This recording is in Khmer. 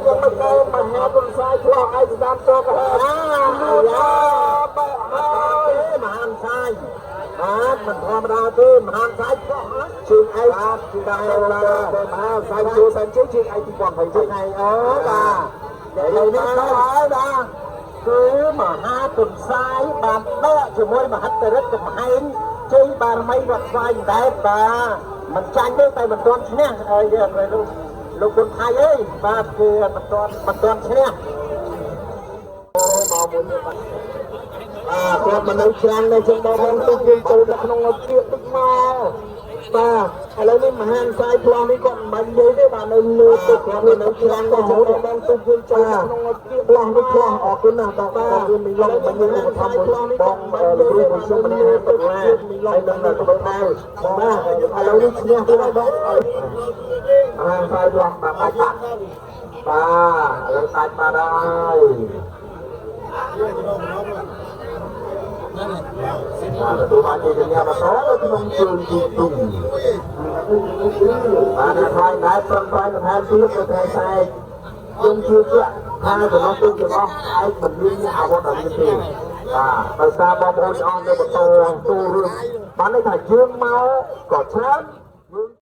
យ៉ាងម៉េចដែរមហាពុនសាយឆ្លោះឯកស្ដាំតកហើយអាយ៉ាបែកហើយ មហាសាយបាទមិនធម្មតាទេមហាសាយឆ្លោះហើយ ជើងឯកតែមហាសាយចូលសែនជ័យជើងឯក2020 ថ្ងៃអូបាទឥឡូវនេះទៅហើយបាទគឺមហាទុនសាយបានដកជាមួយមហិទ្ធិឫទ្ធិកំហែងជ័យបារមីវត្តស្វាយដែរបាទមិនចាញ់ទេតែមិនទាន់ឈ្នះអីទេលោកលោកគុណថៃអើយបាទគឺមិនទាន់ឈ្នះ មកមួយនេះបាទបាទគាត់មិននៅច្រាំងនៅចឹងបងប្អូនទុកយើងចូលទៅក្នុងជាតិតិចមកបាទឥឡូវនេះមហាសាយផ្លោះនេះគាត់មិនបាញ់និយាយទេបាទនៅលើទឹកគាត់នៅច្រាំងទៅចឹងបងប្អូនទុកយើងចូលក្នុងជាតិផ្លោះនេះផ្លោះអរគុណណាស់បាទអរគុណមីឡុងបាញ់យើងឧបត្ថម្ភបងលោកគ្រូមួយខ្ញុំម្នាក់ដុល្លារហើយនឹងក្បូរដែរបាទឥឡូវនេះឈ្នះទៀតហើយបងមហាសាយផ្លោះបាទបាច់បាត់បាទឥឡូវដាច់បាត់ហើយ បាទទទួលបានជាជំនាញបន្តនៅក្នុងជើងទី2បាទអ្នកថ្លៃដែរប្រឹងប្រែងបន្ថែមទៀតទៅថ្ងៃស្អែកខ្ញុំជឿជាក់ថាចំណុចទូទាំងអស់ឯងមិនមានអាវុធឲ្យមានទេបាទដោយសារបងប្អូនអស់នៅបន្តទូរឿងបានន័យថាយើងមកក៏ច្រើនយើង